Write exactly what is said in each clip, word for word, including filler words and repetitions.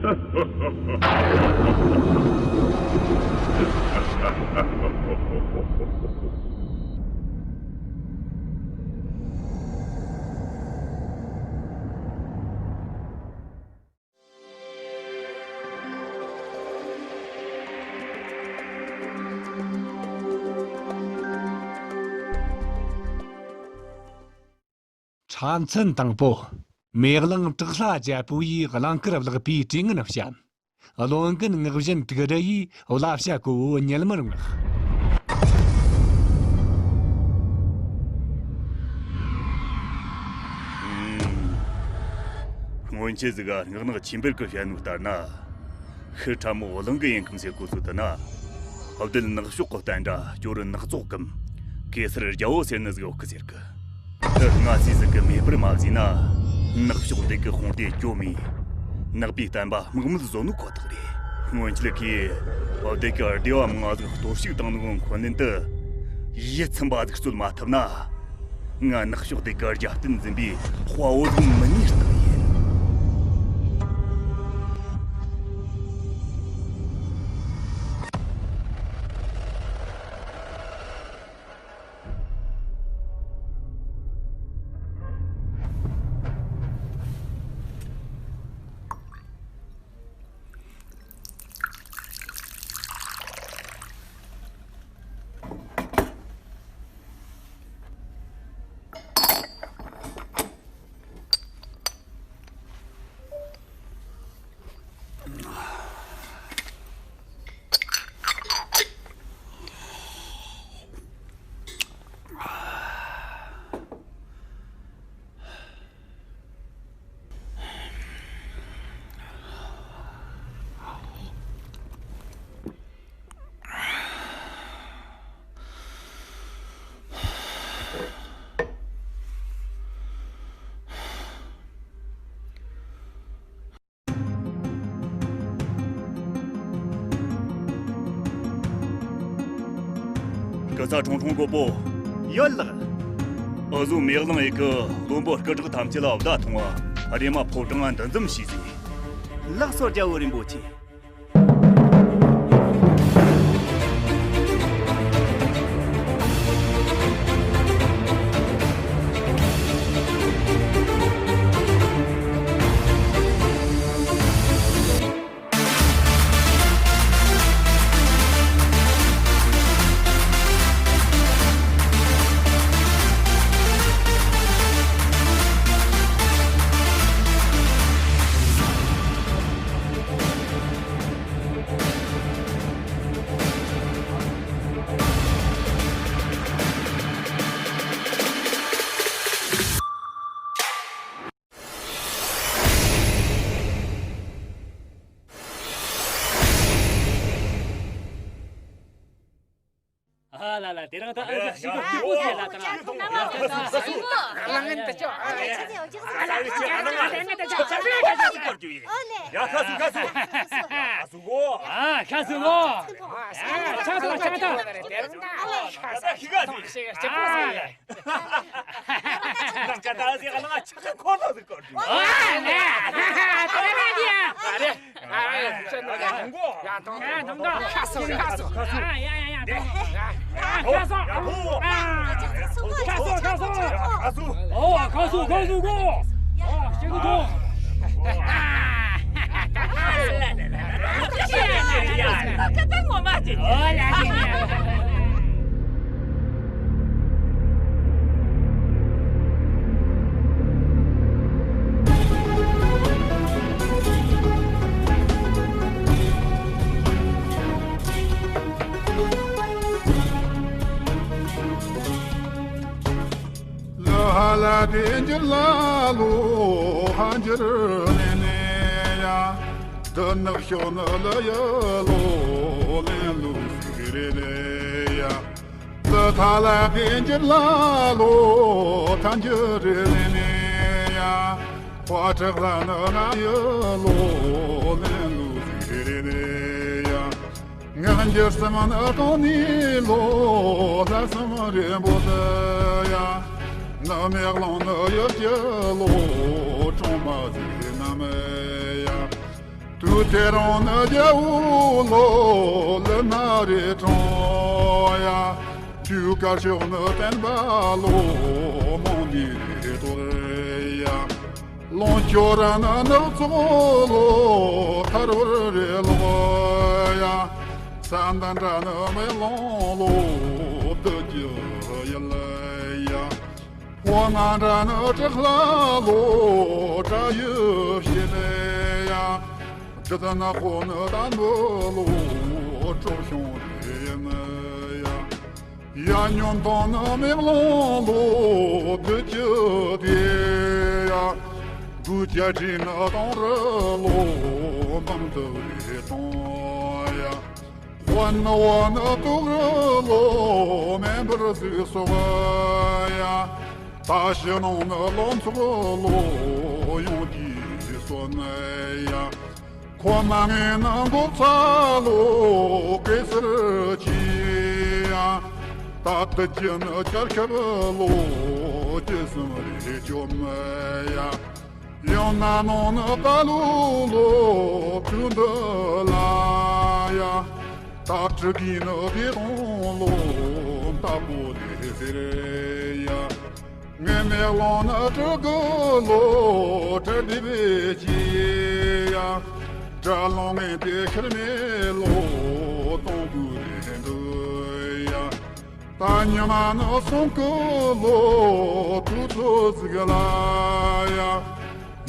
ཕྲ་མཚན་དང་པོ། མེ་གླིང་བྲག་ལྷ་རྒྱལ་པོ་ཡིས་གླིང་དཀར་བརླག་པའི་གྲོས་ངན་བཤམས། བློན་རྒན་ངག་བཞིན་དུག་རི་ཡིས་བླ་བྱ་གོ་བོ་ཉལ་མར་མངགས། སྔོན་ཆད་ཟིག་ག་ངག་ནག་ཆེན་པོར་གི་བཤད་ནོ་ལྟར་ན། ཤི་ཁྲ་མོ་བླང་གི་ཡིན་ཁུམ་ཟེར་གོ་ཚོད་དུ་ན། བདུད་ནག་ཕྱོགས་གི་བསྟན་དགྲ་ཇོ་རུ་ནག་ཚོགས་ཀུམ། གེ་སར་རྒྱལ་བོ་ཟེར་ནི་ཟིག་ཡོད་གི་ཟེར་གི། དེ་སྔ་སྲས་ཟིག་གི་མེ་སྤར་མ་བཟོས་ན། ནག་ཕྱོགས་བདུད་གི་དཔུང་སྡེ་སྐྱོ་མེད། ནག་པའི་བསྟན་པ་དམག་མི་བཟོ་ནོ་ཁོ་ཐག་རེད། སྔོན་ཆད་གི་བདུད་གི་སྡེ་བ་མང་ཟིག་གཏོར་བཤིག་བཏང་ནོ་འཁོན་ལན་དུ། ཡིད་ཚིམ་པ་ཟིག་རྩོད་མ་ཐུབ་ན། ང་ནག་ཕྱོགས་དེ་གར་རྒྱབ་རྟེན་འཛིན་པའི་དཔའ་བོ་ཟིག་མིན་ནི་རྟགས་ཡིན། སྐུ་ཚ་ཁྲུང་ཁྲུང་གོ་པོ། ཡོད་ལགས། འུ་ཟོ་མེ་གླིང་ཡི་གི་བློན་པོ་སྐུ་དྲག་ཐམས་ཅད་ལ་བརྡ་ཐོངས་བ། རེམ་མ་ཕོ་བྲང་ང་འདུ་འཛོམས་བྱོས་ཟེར། ལགས་སོ། རྒྱལ་བོ་རིན་པོ་ཆེ། ཨ་ལ་ལ། དེ་རིང་ད་ཨ་ཅག་ཞིག་གི་སྐྱིད་པོ་བྱས་ལ་དང་། ཨ་ལ་ངན་ད་ཅོ། ཨ་ལ་ངན་ད་ཅོ། ཨ་ལ་ངན་ད་ཅོ། ཨ་ལ་ངན་ད་ཅོ། ཡ་ཁ་སུ་ཁ་སུ། ཁ་སུ་གོ། ཨ་ཁ་སུ་གོ། ཨ་ཆང་ཐོང་ཆང་ཐོང་། ད་ཁི་ཁ་སུ། ཨ། ནང་ཀ་ད་ཟེ་ག་ལ་ཆ་ཁ་ཁོ་ལ་ཟེ་གོ། ཨ་ནེ། ཨ་ནེ། ཨ་ནེ། ཨ་ཡ་ཡ་ཡ། ཁ་སོ་ཁ་སོ། ཨ་ཡ་ཡ་ཡ། ཁ་སོ། ཁ་སོ་ཁ་སོ། ཨོ་ཁ་སོ་ཁ་སོ་གོ། ཨོ་ཤེ་གོ། ཨོ་ལ་ལ། ལ་ཧ་ལ་དེ་འགྱུར་ལ་ལོ་ཧ་འགྱུར་ལེ་ནེ་ཡ། དུ་ནག་ཤོ་ནི་ལ་ཡ་ལོ་ལེ་ལུ་ཟིག་རེ་ལེ་ཡ། ལ་ཐ་ལ་དེ་འགྱུར་ལ་ལོ་ཐ་འགྱུར་རེ་ལེ་ནེ་ཡ། ཁོ་ཁྲག་ལ་ནི་ང་ཡ་ལོ་ལེ་ལུ་ཟིག་རེ་ལེ་ཡ། ངག་འགྱུར་སེམས་ནི་གང་ནི་ལོ་ལྷ་སེམས་རིན་པོ་དི་ཡ། ནི་མེ་གླང་ནི་ཡུལ་གྱི་ལོ་གྲོང་མ་ཟིག་ན་མི་ཡ། དུ་ དེ་རིང་ནི་རྒྱལ་པོ་ལོ་ལི་སྣ་རེ་དྲངས་ཡ། ཆོས་དཀར་ཕྱོགས་ནི་བསྟན་པ་ལོ་མང་ནས་རེ་གཏོར་ཡ། ལོངས་སྤྱོད་ར་ནི་ནགས་ཚལ་ལོ་ཐར་པར་རེ་ལོག་ཡ། ས་འདི་འདྲ་ནི་མེ་ལོང་ལོ་བདུད་ཀྱི་ཡུལ་ཡ། ཕོ་ང་འདྲ་ནི་བྲག་ལྷ་ལོ་བྲག་ཡུལ་ཕྱེད་ཡ། བྲི་ནག་པོ་ནི་དམ་བུ་ལོ་གྲོ་ཞིང་རེ་ཡིན་ཡ། ཡ་ཉོན་དང་ནི་མེ་ལོང་ལོ་བདུད་ཀྱི་སྡེ་ཡ། དགུ་བརྒྱ་བྲིས་ནི་དང་རི་ལོ་འབངས་དུ་རེ་དང་ཡ། དབོན་ནི་བོ་ནི་དུག་རི་ལོ་མེ་འབར་ཟིག་སོགས་ཡ། ད་ཕྱི་ནང་ནི་ལོ་ཚོགས་ལོ་ཡོངས་ཀྱིས་གསོན་ཡ། ཁོ་མ་ངེས་ནི་འགོ་ཚ་ལོ་གེ་སར་གྱིས་ཡ། ད་ལྟ་ཀྱི་ནི་ཆར་ཁབ་ལོ་ཀྱི་གསུམ་རེ་བཅོམ་ཡ། ཡང་ན་ནང་ནི་ད་ལོ་ལོ་དུས་འདི་ལ་ཡ། ད་དྲུག་གི་ནི་བདེ་དང་ལོ་ད་པོ་དེ་ཟེར་ཡ། ངའི་མེ་ལོང་ནི་དྲུག་གི་ལོ་དྲུག་བདེ་བའི་ཅི་ཡ། དགྲ་ལོང་ངེས་དེ་ཤར་མེ་ལོ་དང་པོ་དེ་འདུ་ཡ། ད་ཉི་མ་ནི་སོང་གི་ལོ་དུས་ཚོད་ཟིག་ལ་ཡ།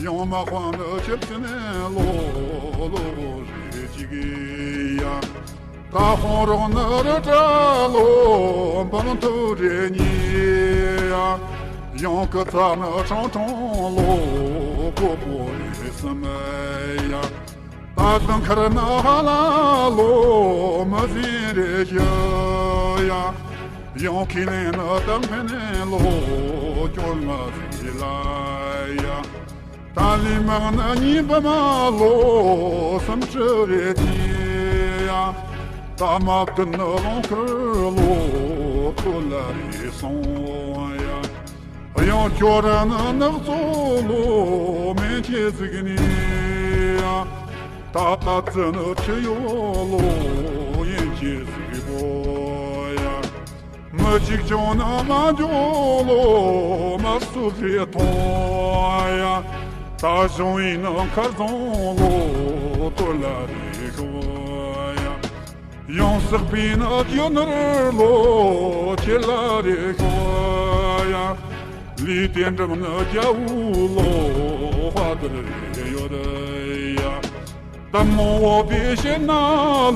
ཡང་མ་དཔང་ནི་ཆིབས་སེ་ནས་ལོ་ལོ་རེ་གཅིག་ཡ། ད་དཔང་རོགས་ནི་རི་བྲག་ལོ་འབངས་ཐུག་རེ་གཉིས་ཡ། ཡང་སྐུ་ཚ་ནི་ཁྲང་ཁྲང་ལོ་གོ་པོ་རེ་གསུམ་ཡ། ད་དུང་ཁར་ན་ཧ་ལ་ལོ་མི་ཟིན་རེ་ཞུ་ཡ། ཡང་ཁས་ལེན་ནི་དང་ཕན་ནས་ལོ་སྐྱོར་ང་ཟིན་ལ་ཡ། ད་ལི་མང་ན་གཉིས་པ་མ་ལོ་སུམ་ཅུ་རེ་དེ་ཡ། ད་མ་ཀུན་ནི་ལོང་ཁུར་ལོ་ཐོ་ལ་རེ་སོང་ཡ། གཡང་སྐྱོ་ར་ན་ནགས་ཚོ་ལོ་མེ་ཁྱེད་ཟིག་ནི་ཡ། ད་ད་ཙི་ནི་ཁྱི་ཡོ་ལོ་ཡིན་ཁྱེད་ཟིག་པོ་ཡ། མི་གཅིག་ཀྱང་ན་མ་འཇོ་ལོ་མ་སུ་རེ་ཐོང་ཡ། ད་གཞུང་ཡིན་ན་མཁར་རྫོང་ལོ་དོ་ལ་རེ་ཤོ་ཡ། ཡང་སྲེག་པའི་ནགས་ཀྱི་ནོར་ལོ་ཁྱེད་ལ་རེ་ཤོ་ཡ། ལུས་རྟེན་འགྲམ་ནི་རྒྱལ་པོ་ལོ་དཔའ་དར་རེ་ཡོད་ཡ། ད་མོ་བོ་པའི་ཞེ་ན་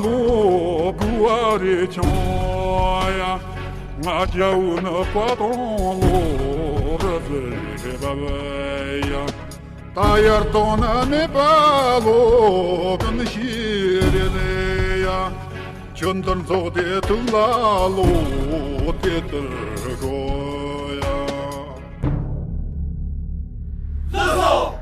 ལོ་གུ་བ་རེ་ཆང་ཡ། ང་རྒྱལ་པོ་ནི་དཔའ་དང་ལོ་རི་ཟི་རེ་བབ་ཡ། ད་ཡར་དོ་ན་མེད་པ་ལོ་ཀུན་ཤེས་རེ་ལེ་ཡ། ཁྱོད་འདིར་འཛོགས་ཏེ་ཐུགས་ལ་ལོ་དེ་ལྟར་དགོས་ཡ། ལགས་སོ།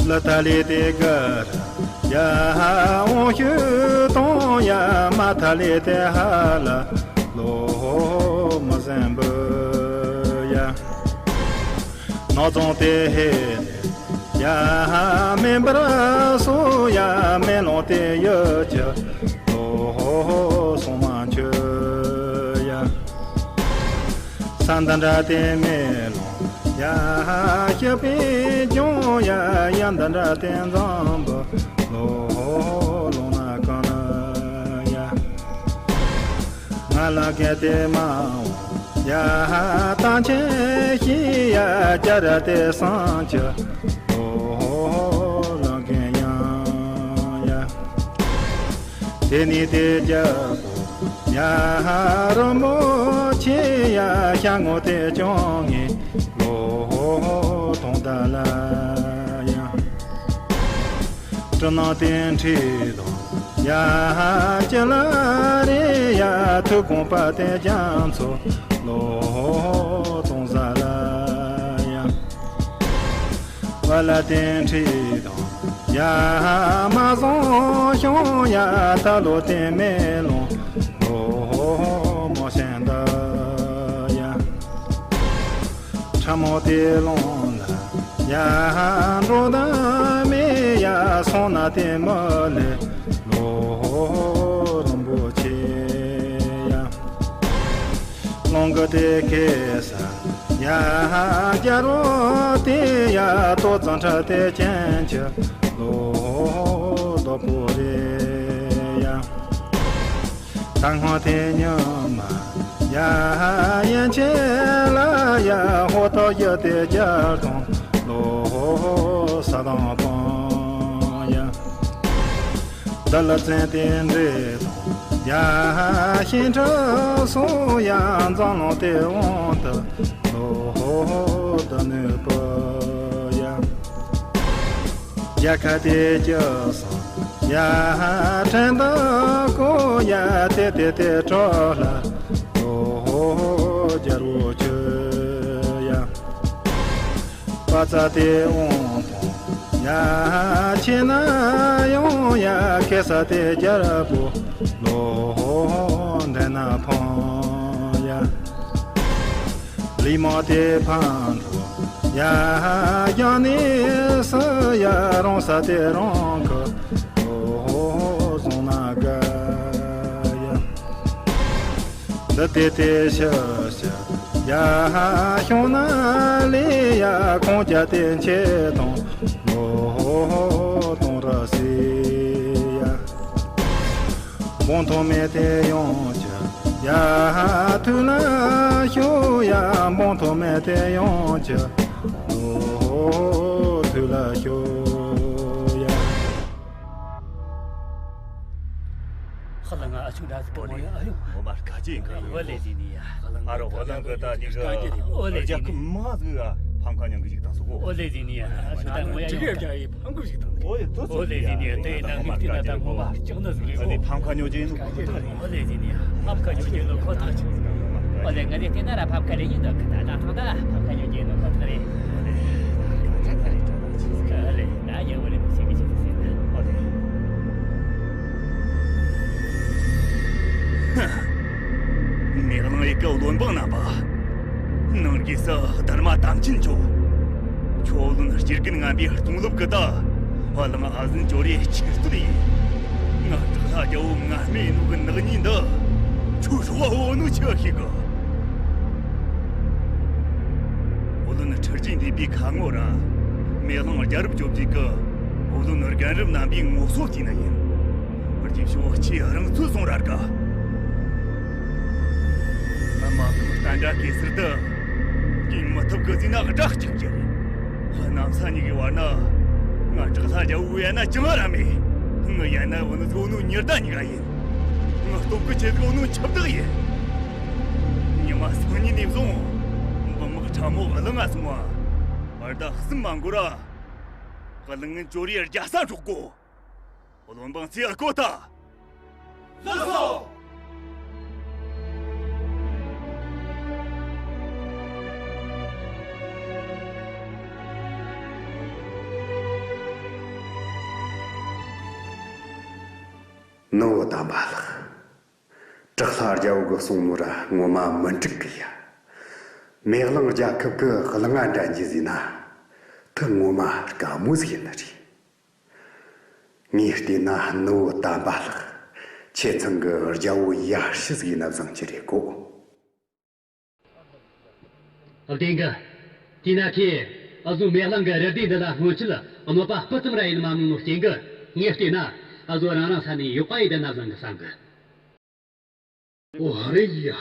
ལ་ཐ་ལི་ཏེ་གར་ཡ་འོང་ཤུ་དང་ཡ་མ་ཐ་ལི་ཏེ་ཧ་ལ་ལོ་མ་ཟན་བུ་ཡ། ནོ་ཙོང་ཏེ་ཧེ་ཡ་མེ་འབར་སོ་ཡ་ མེ་ལོང་དེ་ཡོད་ཀྱི་ལོ་སོང་མ་འཆི་ཡ། ས་འདི་འདྲ་དེ་མེ་ལོང་ཡ་ཤི་པའི་ལྗོངས་ཡ། ཡ་འདི་འདྲ་དེ་འཛམ་བུ་ལོ་ལོང་ན་གང་ན་ཡ། ང་ལ་གལ་ཏེ་མ་འོང་ཡ། ད་ཆེན་ཤི་ཡ། རྒྱ་ར་དེ་སང་ཆ་ལོ་ལ་གན་ཡང་ཡ། དེ་ནི་དེ་རྒྱ་པོ་ཡ། རོ་མོ་ཆེ་ཡ། ཤ་ངོ་དེ་ཅོང་ངེ་ལོ་ཐོང་ད་ལ་ཡ། སྤྲུ་ནང་རྟེན་ཁྲི་དང་ཡ། ཅི་ལ་རེ་ཡ། ཐུགས་དགོངས་པ་དེ་རྒྱ་མཚོ་ལོ་སྟོང་ཟ་ལ་ཡ། བ་ལ་རྟེན་ཁྲི་དང་ཡ། མ་བཟང་ཤོང་ཡ། ད་ལོ་དེ་མེ་ལོང་ལོ་མོ་ཤན་ད་ཡ། ཁྲ་མོ་དེ་ལོང་ལ་ཡ། འགྲོ་ད་མེ་ཡ། སོང་ན་དེ་མ་ལེ་ལོ་རིན་པོ་ཆེ་ཡ། ལོང་གི་དེ་ཁེ་ས་ཡ། རྒྱ་རོ་དེ་ཡ། ཏོ་ཙང་ཁྲ་དེ་ཅན་ཆ་ལོ་དོ་པོ་རེ་ཡ། ད་སྔོན་དེ་ཉི་མ་ཡ། ཡན་ཆད་ལ་ཡ། ཧོ་ཏོ་ཡ་དེ་རྒྱ་གང་ལོ་ས་དང་པང་ཡ། འདི་ལ་བཙན་དེ་འདྲེ་དང་ཡ། ཤིང་ཁྲ་སོང་ཡ། འཛམ་གླིང་དེ་དབང་དུ་ལོ་ད་ནུས་པ་ཡ། རྒྱལ་ཁ་དེ་སྐྱབས་སོང་ཡ། ཕྲན་དུ་ཀོ་ཡ། དེ་དེ་དེ་གྲོགས་ལ་ལོ་རྒྱལ་བོ་ཆོས་ཡ། པ་ཙ་དེ་འོང་ཐོང་ཡ། ཆེ་ན་ཡོང་ཡ། ཁེ་ས་དེ་རྒྱལ་པོ་ལོ་འདྲེ་ན་ཕང་ཡ། ལི་མ་དེ་ཕན་ཐོགས་ཡ། ཡང་ནི་སུ་ཡ། རོང་ས་དེ་རོང་གི་ལོ་བཟུང་ན་དགའ་ཡ། འདི་དེ་དེ་ཤི་ཤི་ཡ། ཤོང་ན་ལི་ཡ། ཁོང་ཅག་དེ་ཆེ་དང་ལོ་གཏོང་ར་སི་ཡ། བོང་ཐོ་མེ་དེ་ཡོང་ཅི་ཡ། ཐུ་ལ་ཤོ་ཡ། བོང་ཐོ་མེ་དེ་ཡོང་ཅི་ལོ་ཐུ་ལ་ཤོ་ཡ། ཧ་ལ་ང་ཨ་ཆུང་འདྲ་ཟིག་གི་མོ་ཡ། ཨ་ཡོ། ངོ་མ་དཀའ་སྤྱད་འགའ་ཡོད། ཨོ་ལེ་ཟི་ནི་ཡ། ཨ་རོ། ཧོ་ལང་གི་ད་འདི་གི་ཨོ་ལེ་ཟི་ནི། རྒྱལ་ཁབ་མང་ཟིག་ཨ། ཕམ་ཁ་མྱོང་གི་ཞིག་དང་སོ་གོ། ཨོ་ལེ་ཟི་ནི་ཡ། ཨ་ཆུང་ད་ངོ་ཡ་ཡོང་ད། ཨོ་ཡ། ཨོ་ལེ་ཟི་ནི་ཡ། དེ་ཡིན་ན་མི་བལྟས་ན་ད་ངོ་མ་སྐྲག་ནི་ཟིག་རེད་གོ། ཨ་ནི་ཕམ་ཁ་ཉོ་རྒྱུ་ཡིན་ནོ་ཁོ་ཐག་རེད། ཨོ་ལེ་ཟི་ནི་ཡ། ཕམ་ཁ་ཉོ་རྒྱུ་ཡིན་ནོ་ཁོ་ཐག་ཆོད་ཟིག་ཨོ་ལེ། ང་ཚོས་བལྟས་ན་ར་ཕམ་ཁ་རེ་ཡིན་འདུག་གི། ད་ད་ཐང་ད་ཕམ་ཁ་ཉོ་རྒྱུ་ཡིན་ནོ་ཁོ་ཐག་རེད། ཨོ་ལེ། ད་ཡ་བོ་རེ་ཤེས་གི་ཤེས་ཟིན་ན། ཨོ་ལེ། མེ་གླང་ཡི་གེ་བློན་འབངས་རྣམ་པ། ནང་གི་སུ་སྡར་མ་དམ་ཆེན་ཆོ། ཁྱོད་བློན་སྐྱེ་རྒན་ངན་པའི་གཏོང་ལོབ་གི་ད། བླང་ཨ་ཟན་ཅོ་རེ་ཆིག་སྟོད་ཡིན། ང་དྲག་ལྷ་རྒྱལ་བོ་ངན་སྨྲས་ནོ་གི་ནག་ཉེས་འདི། ཁྱོད་ཧྲོ་བ་འོ་ནོ་ཆི་ཤེས་གི། བློན་ཁྲི་རྗེ་འདས་པའི་ཁ་ངོ་ར། མེ་གླང་རྒྱལ་རབས་བཅོ་བརྒྱད་ཀྱི་བློན་རྒན་རབས་རྣམ་པའི་ངོ་སོ་བལྟས་ན་ཡིན། རྗེས་ཕྱོགས་ཁྱེད་རང་ཚོས་སོང་ར་དགའ། དམག་ཁང་བསྟན་དགྲ་གེ་སར་དུ། རྒྱུན་མི་ཐུབ་གི་ཟིན་ན་དགྲ་གཅིག་གྱུར། གནམ་ས་གཉིས་ཀྱི་བར་ན། ང་དྲག་ལྷ་རྒྱལ་བོ་ཡན་ན་ཅང་ར་མེད། ངི་ཡན་ན་བུ་ནི་ཟོ་ནོ་ཉི་ཟླ་གཉིས་ཀ་ཡིན། ངི་སྟོབས་ཀྱི་ཆེད་ཟོ་ནོ་འཆི་བདག་ཡིན། ཉི་མ་སང་ཉིན་ནས་བཟུང་། འབུམ་དམག་ཁྲ་མོ་གླིང་ང་སོང་བ། བར་ཟླ་གསུམ་མ་འགོར་ར། གླིང་ངན་ཅོ་རིའི་རྒྱལ་ས་འཕྲོག་གོ། བློན་འབངས་ཚོས་གོ་ད། ལགས་སོ། ནུ་བོ་དམ་པ་ལགས། དྲག་ལྷ་རྒྱལ་བོ་གི་གསུང་ནོ་ར་ངོ་མ་མི་འགྲིག་གི་ཡ། མེ་གླིང་རྒྱལ་ཁབ་གི་གླིང་ང་འདྲ་འཇི་ཟིན་ན། དེ་ངོ་མ་དཀའ་མོ་ཟིག་ཡིན་ནི་རེད། ངས་བལྟས་ན་ནུ་བོ་དམ་པ་ལགས། ཁྱེད་ཚང་གི་རྒྱལ་པོ་ཡག་ཤོས་ཟིག་ཡིན་ན་བཟང་གི་རེད་གོ། བདེན་གི། དེས་ན་ཁྱེད་འུ་ཟོའི་མེ་གླིང་གི་རི་སྡེ་འདི་ལ་སྔོན་ཆད་གནོད་པ་སྤུ་ཙམ་ར་ཡིན་མ་མྱོང་ནོ་རྐྱེན་གི། ངས་བལྟས་ན་འུ་ཟོ་རང་རང་ས་ནས་ཡོག་པ་ཡི་བསྡད་ན་བཟང་གི་བསམ་གི། ཨོ་རེད་ཡ།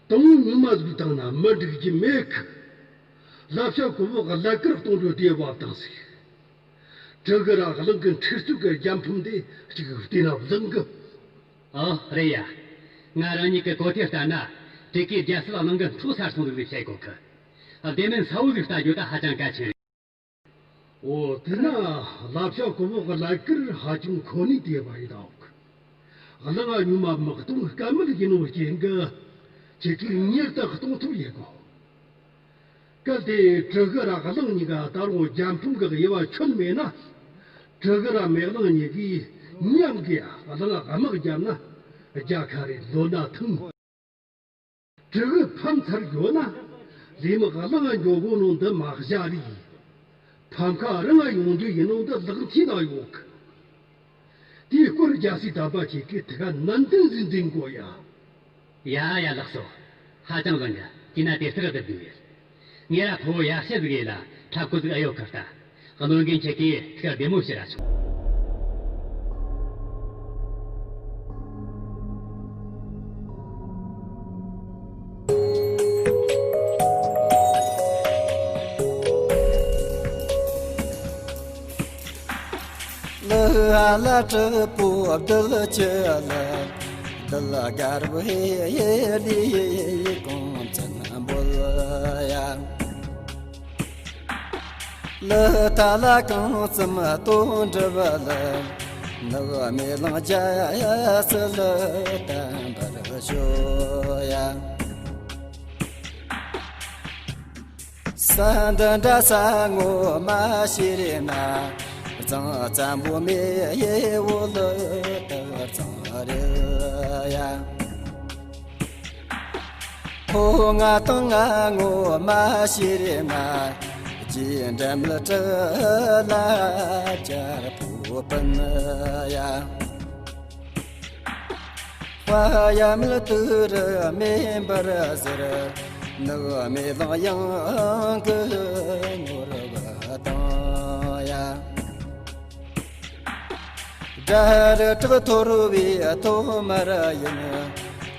དང་པོ་ངོ་མ་ཟིག་བཏང་ན་མི་འགྲིག་རྒྱུ་མེད་གི། ལབ་བྱ་གོ་བོ་གི་ལ་ཀིར་གཏོང་རྒྱུ་དེ་བབ་བཏང་ཟིག། དྲི་གི་ར་གླིང་གི་འཁྲུག་རྩོད་གི་རྒྱལ་ཕམ་དེ་གཅིག་བལྟས་ན་བཟང་གི། ཨོ་རེད་ཡ། ང་རང་ཉིད་ཀྱི་གོ་ཐོས་ལྟར་ན། དྲི་གི་རྒྱལ་སྲིད་གླིང་གི་འཕྲོག་ཚར་སོང་ཟིག་ཟེར་བཤད་གོ་གི། བདེ་མིན་ས་བོ་ཟིག་ལྟ་རྒྱུ་ད་ཧ་ཅང་གལ་ཆེན་རེད། འོ་དེ་ན་ལབ་བྱ་གོ་བོ་གི་ལ་ཀིར་ཧ་ཅང་ཁོ་ནས་དེ་བ་ཡིན་ད་འོག། གླིང་ང་ཉུང་མ་མི་གཏོང་དཀའ་མོ་ཡིན་ནོ་རྐྱེན་གི། ཁྱེད་ཀྱིས་མྱུར་དུ་གཏོང་ཐུབ་ཡེ་གོ། གལ་ཏེ་དྲི་གི་ར་གླིང་གཉིས་ཀ་ད་རུང་རྒྱལ་ཕམ་གི་དབྱེ་བ་ཆོད་མེད་ན། དྲི་གི་ར་མེ་གླིང་གཉིས་ཀྱིས་མཉམ་གི་གླིང་དམག་བརྒྱབ་ན་རྒྱལ་ཁ་རེ་ལོ་ན་ཐུང་། དྲི་གི་ཕམ་ཚར་ཡོད་ན། ལས་མི་གླིང་འགྱོ་དགོ་ནོ་འདི་མ་བཞག་རེད། ཕམ་ཁ་རང་ང་ཡོང་རྒྱུ་ཡིན་ནོ་འདི་ལག་མཐིལ་ན་ཡོད་གི། དེའི་སྐོར་རྒྱལ་སྲས་དམ་པ་ཁྱེད་ཀྱིས་ཐུགས་ནན་ཏན་ཟིག་འཛིན་དགོ་ཡ། ཡ་ཡ་ལགས་སོ། ཧ་ཅང་བཟང་གི། དེས་ན་དེ་ལྟར་བསྡད་དགོས་ཡོད། ངས་ར་ཕོ་བོ་ཡག་ཤོས་ཟིག་ཡིན་ལ་འཁྲབ་སྐུལ་ཟིག་ཨེ་ཡོད་ཁི་ལྟ། བློན་རྒན་ཁྱེད་ཀྱིས་ཐུགས་བདེ་མོ་བྱེད་ར་ཆོག། ལ་ཧ་ལ་དྲག་པོ་བདུད་ཅི་ལ། བདུད་དགའ་རབ་ཧེ་ལི་གོང་བཙན་འབོད་ཡ། ལ་ཐ་ལ་གང་ཙམ་ལྟོ་འགྲི་བ་ལ། ནུབ་མེ་གླིང་རྒྱལ་སྲིད་ལ་བརྟན་པར་ཤོག་ཡ། ས་འདི་འདྲ་ས་ངོ་མ་ཤེས་རེ་ན། གཙང་བཙན་པོ་མེ་ཡེ་འོ་ལ་དག་གཙང་རེ་ཡ། ཁོ་ང་དང་ང་ངོ་མ་ཤེས་རེ་ན། རྗེས་འགྲམ་ལ་གྲི་ལ་རྒྱལ་པོ་སྤུན་ཡ། དཔའ་ཡ་མེད་དུ་རུ་མེ་འབར་ཟེར། ནུབ་མེ་གླིང་ཡང་གི་ནོར་བ་དང་ཡ། དགྲ་རུ་དྲག་འཐོར་བའི་ཐོག་མར་ཡིན།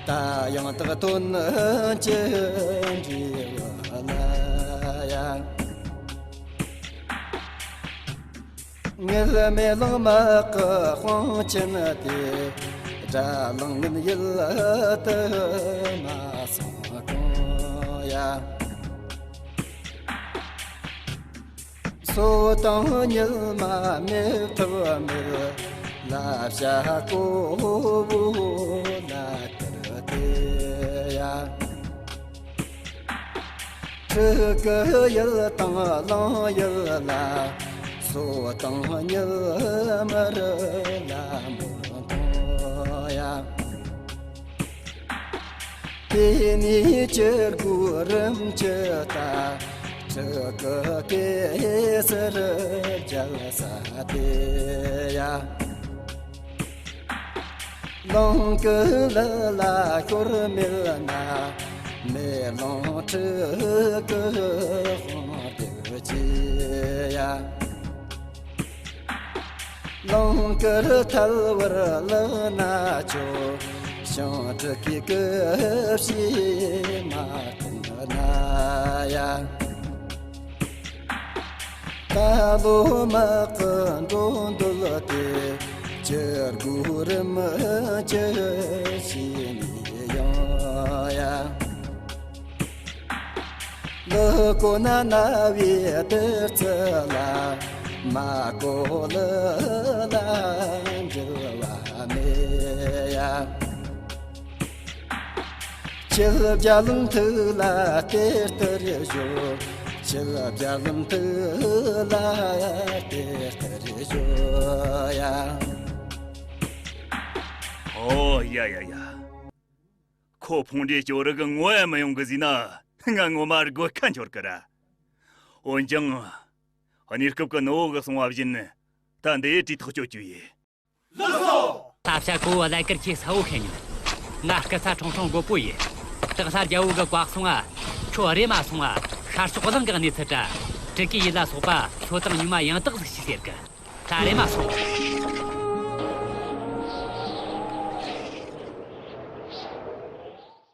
ད་ཡང་དག་དོན་ཅི་འདྲི་བ་ལ་ཡ། ངེད་མེ་གླང་དམག་གི་དཔུང་ཆེན་དེ། དགྲ་ལངས་ངན་ཡིད་དུ་མ་སོང་གང་ཡ། སོ་དང་ཉི་མ་མེད་ཐབས་མེད། ལ་བྱ་ཀོ་བོ་ལ་ཀིར་དེ་ཡ། ཕྲུ་གུ་ཡུལ་དང་གླིང་ཡུལ་ལ། སོ་དང་ཉི་མ་རི་ལ་འབོད་གཏོང་ཡ། དེ་ནས་ཅི་དགོས་རིམ་གྱིས་ད། ཕྲུ་གུ་གེ་སར་རྒྱལ་ས་དེ་ཡ། གླིང་གི་ལི་ལ་ཤོར་མེད་ན། མེ་གླིང་ཕྲུ་གུ་དཔུང་སྡེ་གཅིག་ཡ། གླིང་དཀར་ཐལ་བར་ལག་ན་ཆོ། ཞིང་དྲུག་གི་སྐུ་བྱེ་མ་བསྟན་ན་ཡ། ད་ལོ་དམག་གི་འགྲོ་འདུལ་དེ། ཅི་དགོས་རིམ་གྱིས་བྱས་ནས་ཡོང་ཡ། ལུ་གོ་ན་ན་བའི་དེར་ཚུ་ལ། མ་གོ་ལུ་ལ་འགྲིལ་བ་མེད་ཡ། ཁྱེད་བརྒྱ་ལུང་ཐུག་ལ་དེ་ལྟར་བཞུགས། ཁྱེད་བརྒྱ་ལུང་ཐུག་ལ་དེ་ལྟར་བཞུགས་ཡ། ཨོ་ཡ་ཡ་ཡ། ཁོ་ཕུང་འདྲེ་སྐྱོ་རི་གི་ངོ་ཡ་མི་ཡོང་གི་ཟིན་ན། ང་ངོ་མ་དགོད་ཁ་འཆོར་གི་ར། འོན་ཀྱང་། གནས་སྐབས་ཀྱི་ནུ་བོ་གི་གསུང་བ་བཞིན། ད་ ད་འདི་གྲོས་ཐག་གཅོད་རྒྱུ་ཡིན། ལགས་སོ། ས་བྱ་ཀོ་བོ་ལས་ཀར་ཁྱེད་ས་བོ་ཁེ་ཉོན། ང་སྐུ་ཚ་ཁྲོང་ཁྲོང་རྒོད་པོ་ཡིན། དག་ས་རྒྱལ་བོ་གི་བཀའ་སོང་ང་། ཁྱོད་རེ་མ་སོང་ང་། ཤར་ཕྱོགས་གླིང་གི་གནས་ཚུལ་དྲ། དྲུ་གུའི་ཡུལ་ལ་སོགས་པ་སོ་དང་ཉུ་མ་ཡང་དག་ཟིག་ཤི་ཟེར་གི། ད་རེ་མ་སོང་།